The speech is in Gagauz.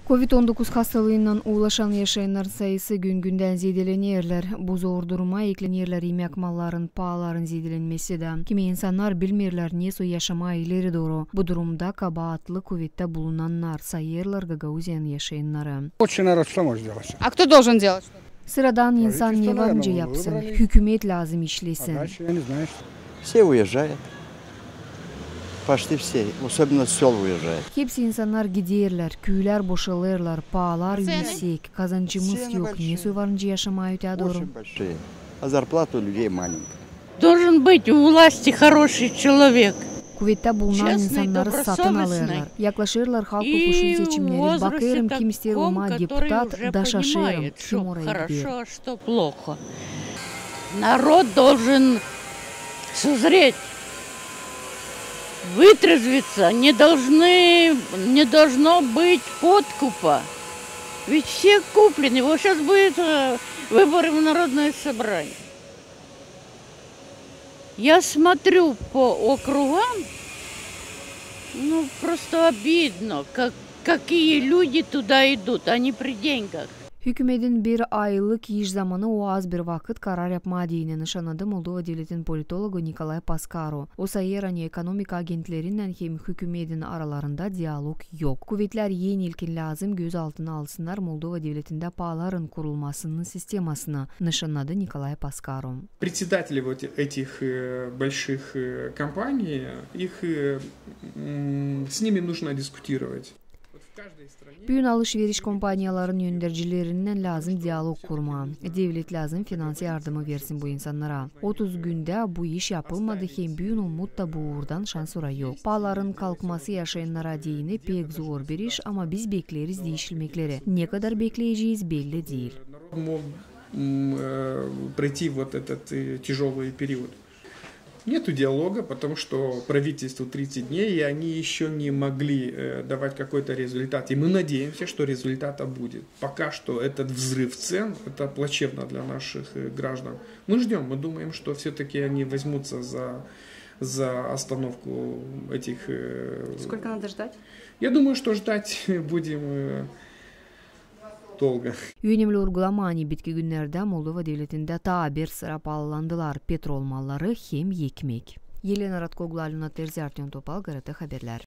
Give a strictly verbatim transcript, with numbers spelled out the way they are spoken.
Kovid on dokuz hastalıınnan ulaşan yaşayannar sayısı gün-gündän zeedelenerlär. Bu zor duruma eklenerlär imäk malların paaların zeedelenmesi dä. Kimi insannar bilmeerlär, nesoy yaşamaa ileri dooru. Bu durumda kabaatlı kuvettä bulunannar sayêrlar Gagauziyanın yaşayannarı. Очень народ что может делать? А кто должен делать? Sıradan insan ne var nicä yapsın? Hükümet lääzım işlesin. Все уезжают. Почти все, особенно с сёл уезжают. Hepsi insannar giderlär, küülär boşalêrlar, paalar üüsek, kazancımız yok, nesoy var nicä yaşamaa ötää dooru. Очень большие. А зарплата у людей маленькая. Должен быть у власти хороший человек. Kuvettä bulunan insannarı satın alêrlar. Yaklaşêrlar halk kuruluşun seçimneri. Bakêrım, kim isteer olmaa deputat, da şaşêrım, kim oraya gider. Хорошо, что плохо. Народ должен созреть, вытрезвиться. Не должны, не должно быть подкупа. Ведь все куплены. Вот сейчас будет э, выборы в Народное собрание. Я смотрю по округам, ну, просто обидно, как, какие люди туда идут, они при деньгах. Hükümetin bir aylık iş zamanı o az bir vakıt karar yapmaa deyni nışannadı Moldova devletin politologu Nikolay Paskaru. O sayêr, ani ekonomika agentlerindän hem hükümetin aralarında dialog yok. Kuvetlär en ilkin lääzım göz altına alsınnar Moldova devletindä paaların kurulmasının sistemasını, nışannadı Nikolay Paskaru. Председатели вот этих э, больших э, компаний, их э, м, с ними нужно дискутировать. Büün alış-veriş kompaniyaların öndercilerindän lääzım dialog kurmaa. Devlet lääzım finans yardımı versin bu insannara. Otuz gündä bu iş yapılmadı, hem büün umut ta bu uurdan şansora yok. Paaların kalkması yaşayannara deyni pek zor bir iş, ama biz bekleeriz diişilmekleri. Ne kadar bekleyecez, belli diil. Народ мог м, э, пройти вот этот э, тяжелый период. Нету диалога, потому что правительству тридцать дней, и они еще не могли э, давать какой-то результат. И мы надеемся, что результата будет. Пока что этот взрыв цен, это плачевно для наших э, граждан. Мы ждем, мы думаем, что все-таки они возьмутся за, за остановку этих... э, Сколько надо ждать? Я думаю, что ждать будем э, долго. Önemli urgulamaa, ani bitki günnerdä Moldova devletindä taa bir sıra paalandılar petrol malları hem ekmek. Elena Ratkoglu, Alina Terzi, Artem Topal, GRT Haberlär.